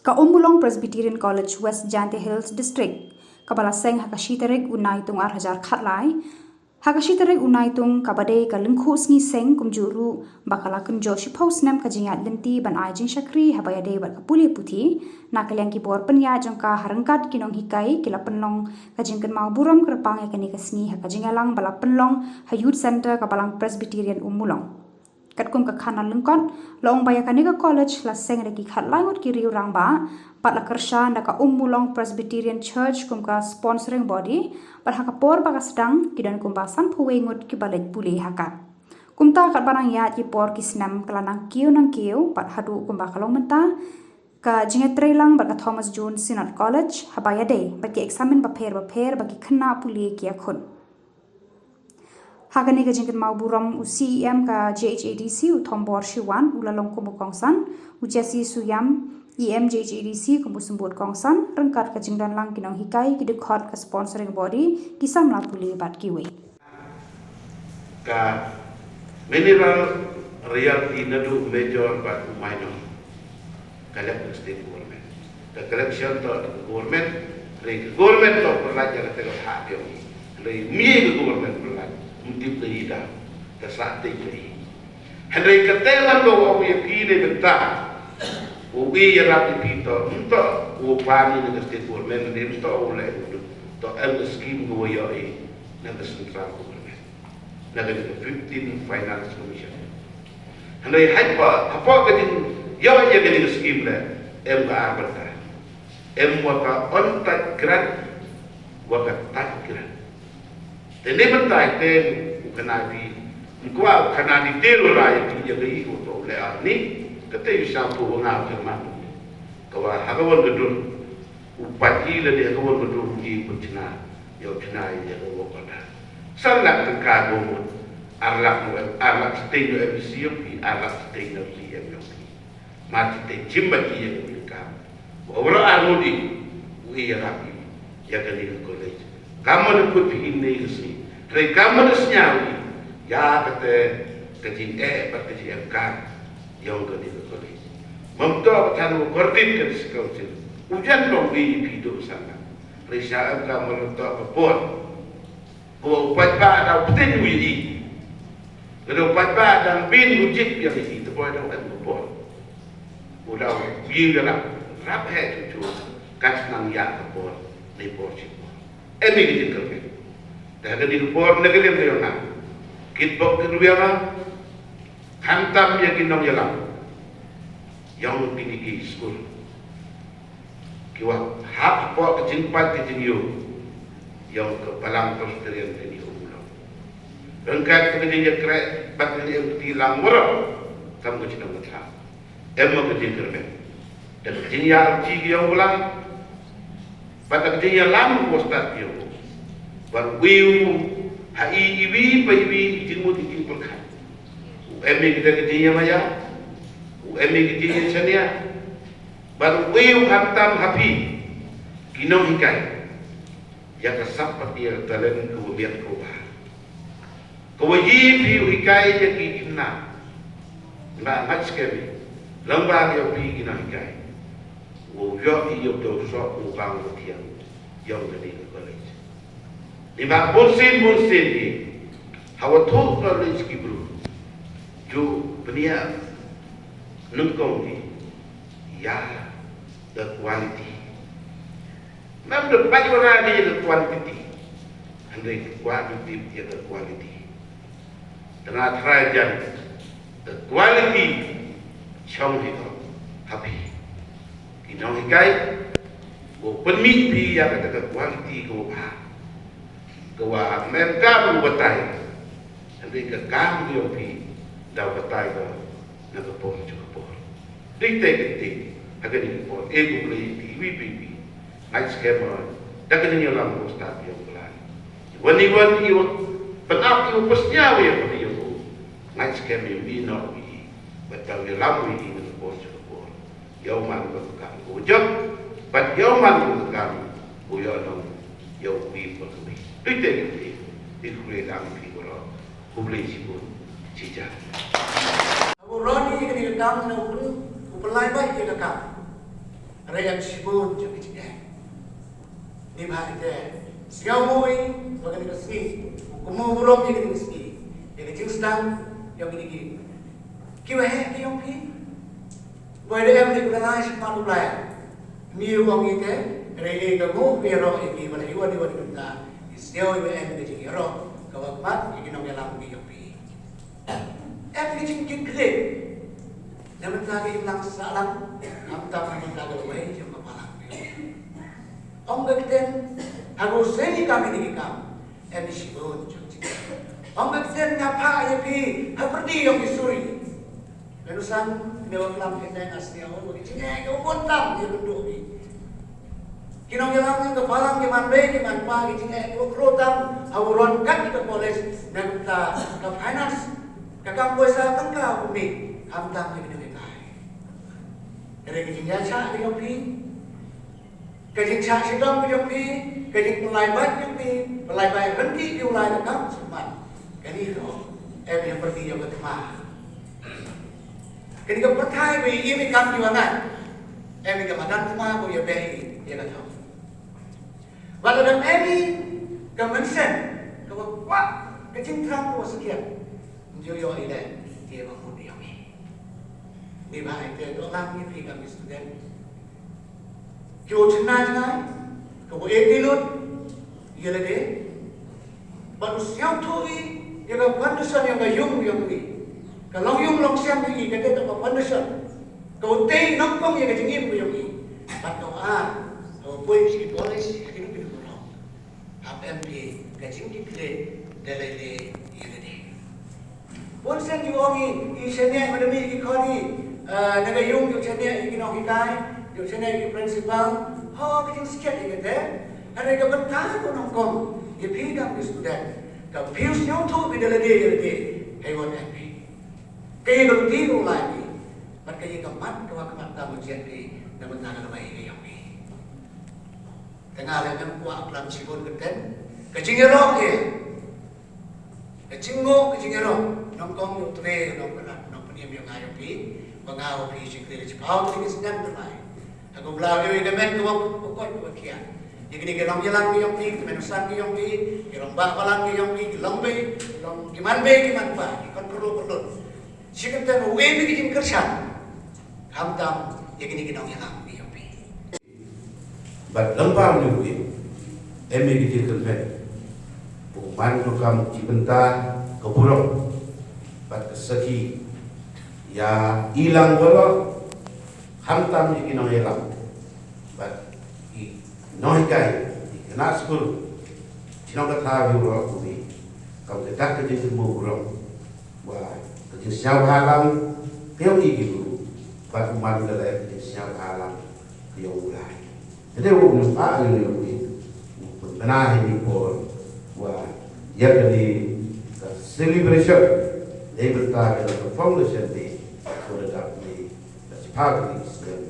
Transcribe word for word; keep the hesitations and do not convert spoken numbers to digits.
Ka Ummulong Presbyterian College, West Jaintia Hills District, kaba la seng ha ka shi tarik u Naitung ar hajar khatlai, ha ka shi tarik u Naitung kaba dei ka lyngkhuh sngi seng, kumjuh ruh ba ka la kynjoh shiphew snem ka jingïaid lynti ban ai jingshakri haba ïadei bad ka pule puthi, na ka liang ki bor pynïaid jong ka ha ryngkat ki nonghikai ki la pynlong ka jingkynmaw burom kyrpang ïa kane ka sngi ha ka jingïalang ba la pynlong ha Youth Centre ka Balang Presbyterian Ummulong. Katkum ka khana lyngkot, la ong ba ïa kane ka college la seng da ki khatlai ngut ki riew rangbah, bad la kyrshan da ka Ummulong Presbyterian Church kum ka sponsoring body, bad ha ka por ba ka sdang ki don kumba sanphew wei ngut kiba leit pule ha ka. Kumta katba nang ïaid ki por ki snem ka la nang kiew nang kiew, bad haduh kumba ka long mynta, ka jingïatreilang bad ka Thomas Jones Synod College haba ïadei bad ki eksamin bapher bapher ba ki khynnah pule ki ïakhun. Ha kane ka jingkynmaw burom, u C E M ka J H A D C, u Thombor Shiwan, u la long kum u kongsan, u Jesse Suyam, E M J H A D C, kum u symbud kongsan, ryngkat ka jingdon lang ki nonghikai, ki dkhot ka sponsoring body, ki samla pule bad kiwei. Ka mineral royalty naduh major bad u minor ka leh ka state government. Ka collection toh ka government, hynrei ka government toh pynlait ïa kata ka thah biang. Hynrei ym ye ka government pynlait, ym tip da i da, ka sah tei da i. Hynrei kata ngan ong ïa phi ne bynta u i ïarap ïa phi toh, ym toh u pan i na ka state government, ne ym toh u leh u toh em ka scheme ka wa ïoh i na ka central government. Na ka fifteen Finance Commission. Hynrei hapoh, hapoh ka jingïoh ïa ka jing scheme le em ka ar bynta. Em wa ka on touch grant, wa ka touch grant. Te ne bynta te u khana phi, u kwah u khana detail wa ïa ki ïa ka i u to le ar ni, ka te u sa tu wa nga u chairman. Ka wa ha ka wan ka dur. U pat i lane ha ka wan ka dur u i pynchna ïa u chna ïa ka wa kata. San lak tyngka ka mut, ar lak no, ar lak siteng no M B C ïa phi, ar lak siteng no C M ïa phi. Ma siteng chim ba ki ïa ka kam. Wa wa ar mut i u i ïarap i ïa kane ka college. Kam ma da kut phi i ne ka sngi. Hynrei kam ma da sñiaw i ïa kata ka jingeh bad ka jingeh kam ïa kane ka college. Mam toh ka than wa kordit ka District Council. U jan long wi phi duh san lak. Hynrei sha em ka ma la toh ka por. Ko u paidbah da u pyntin u ïa i. Lada u paidbah dang bin u jit ïa i, te boi da u em ka por. U da u ïa rap, rap heh chuchu. Kat nang ïa ka por, ne por shi por. Em i ka jingkyrmen. Te ha kane ka por, na ka liang ka ïong nga. Kitbok kitwia nga. Khamtam ïa ki nongïalam. Ïong kine ki skul. Ki wa hap hapoh ka jingpait ka jingïoh. Ïong ka Balang Presbyterian kane u long. Ryngkat ka jingïakhreh bad ka jingïakti lang waroh. Kam ka jingnong ka tha. Em ka jingkyrmen. Da ka jingïarap ki ïong u lang. Bad da ka jingïalam u stad ïong u. Bad u ha i iwi pa iwi i jingmut i jingpyrkhat. U em i kita ka jingïamaya. U em i ka jingïashaniah. Bad u wei u khamtam ha phi ki nonghikai ïa ka sap bad ïa ka talent ka wa miat ka wa bha. Ka wa ïa phi u hikai ïa ki khynnah. Nga ngat skhem i lang ba ïa phi ki nonghikai. Wa u ïoh i ïoh da u soh u bang u thiang ïong kane ka college. Ni ba bun sien bun sien ki ha wa thuh ka college ki bru. Ju pynïa nyngkong ki ïa the quality. Mem da pait wara ki ïa the quantity. Hynrei ka quality ïa the quality. Tang trai jan the quality chong hi ko ha phi. Ki nonghikai ko pynmih phi ïa kata ka quality ko ha. Ko wa mem kam u batai. Hynrei ka kam ki ong phi da u batai ko na ka por chu ka por. Dei te dei te ha kane ka por e ku plei ti wi pi pi. Ngai skhem da kane ïa lam ko stad ïa u plan. Wan i wan i wan pynap i wan pysñiaw ïa kane ïa u. Ngai skhem ïa wi na wi. Bad da ïa lam wi i na ka por chu ka por. Ïa u man ka kam ko jot. Bad ïa u man ka kam ko ïa long ïa u wi pa ka wi. Dei te dei te. Dei ku le lam phi ko lo. Khublei shibun. Chicha. Abu Ronnie ïa kane ka kam na u u pynlai ba ïa ka kam. Hynrei em shibun jong ki jingeh. Neibhah ite, sngewbha ïa kane ka sngi, kumno burom ïa kane ka sngi, ïa ka jingsdang ïa kine ki, ki waheh ki jong phi. Ba ite em ne kane ka sngi ma tu lai. Ni u ong ite, hynrei ka nguh ïaroh ïa ki ba la iwan iwan kumta. Ki sngew ïa ka jingïaroh kaba khmat ïa ki nongïalam ki jong phi. Em ki jingkitkhlieh na bynta ka imlang sahlang, khamtam na bynta ka lawei jong ka balang. Ong ka ktien, ha ka usei ki kam ïa ki kam, em shibun jong ki. Ong ka ktien, nga phah ïa phi ha pyrdi jong ki suri. Lada u san ne u klam, kane nga sngewbha ïa ki jingeh kiba bun tam ïa ka duh phi. Ki nongïalam jong ka balang, ki man bei ki man pa, ki jingeh kiba khraw tam ha u run kat ka college, na ka bynta ka finance, ka kam pisa, tang ka u mih, khamtam ïa ki nonghikai. Hynrei ka jingïaishah ka jong phi, ka jingshah shitom ka jong phi, ka jingpynlait bad jong phi, pynlait bad ryntih phi u lai ka kam sumar. Kane ka, em ïa pyrdi jong ka thma. Kane ka pyrthei ba ïa im ïa kam ïa ngat. Em ïa ka madan thma ba ïa beh ïa ka thong. Wat la dang em ïa ka mynsiem kaba kwah, ka jingthrang kaba skhem. Ym ju ïoh ïa lade ïa ba mut ïa ngi. Neibhah ite, to lang ïa phi kam ki student. Ki u chynna jngai, ki u ïeit lut ïa lade. Bad u sngewthuh ïa ka foundation ïa ka ïung ïa ngi. Ka long ïung long sem ïa ngi, kata ka foundation. Ka u tei nyngkong ïa ka jingim ïa ngi. Bad ka u ar, ka u poi sha ki college, ha ki nongpynïaid. Hap em phi ka jingkitkhlieh da lei lei ïa lade. Bun sien ju ong i, i shaniah, madam i, i khon i, eh, na ka ïung ju shaniah ïa ki nonghikai, ju shaniah ïa ki principal. Ho, ka jingskhem ïa kata. Hynrei ka bynta ka nyngkong ïa phi kam ki student, ka phi u sngewthuh phi da lade ïa lade. Hei, wat em phi. Ka ïa ka lynti ka u lai phi. Bad ka ïa ka mat ka wa ka mat tam u jied phi na bynta ka lawei ka ïong phi. Te nga leh ngan kwah klam shibun ka ktien, ka jingïaroh ïa, ka jingnguh, ka jingïaroh. Nyngkong ïa u tre, nongpynïap, nongpynïap ïa nga ïa phi, ba nga u phi shikri da shiphew tylli ki snem ba lai. Ha ka bynta ïa ka met ka wa, ka koit ka wa kian. Ïa kine ki nongïalam ki ïong phi, ki mynsan ki ïong phi, ki rangbah balang ki ïong phi, ki long bei, ki long, ki man bei, ki man pa, ki khon kyrduh kyrduh. Shi kyntien u ïa phi ki jingkyrshan. Khamtam ïa kine ki nongïalam ki ïong phi. Bad lyngba une u ïing, em ïa ki jingkyrmen, u man ruh kam ki bynta ka burom bad ka sakhi ïa i lang baroh, khamtam ïa ki nongïalam bad ki nonghikai, ki khynnah skul, ki nongkynmaw ïa u rok u ïing, kam ka dak ka jingkyrmen burom. Wa ka jingsngewbha lang ka ïong i ki bru, bad u man ka leh ka jingsngewbha lang ka ïong u Blei. Te dei wa u nongpynïaid ïong i, u pynbna ha i por wa ïa kane ka celebration, dei bynta ka foundation day, wa da dap ne ka shiphew tylli ki snem.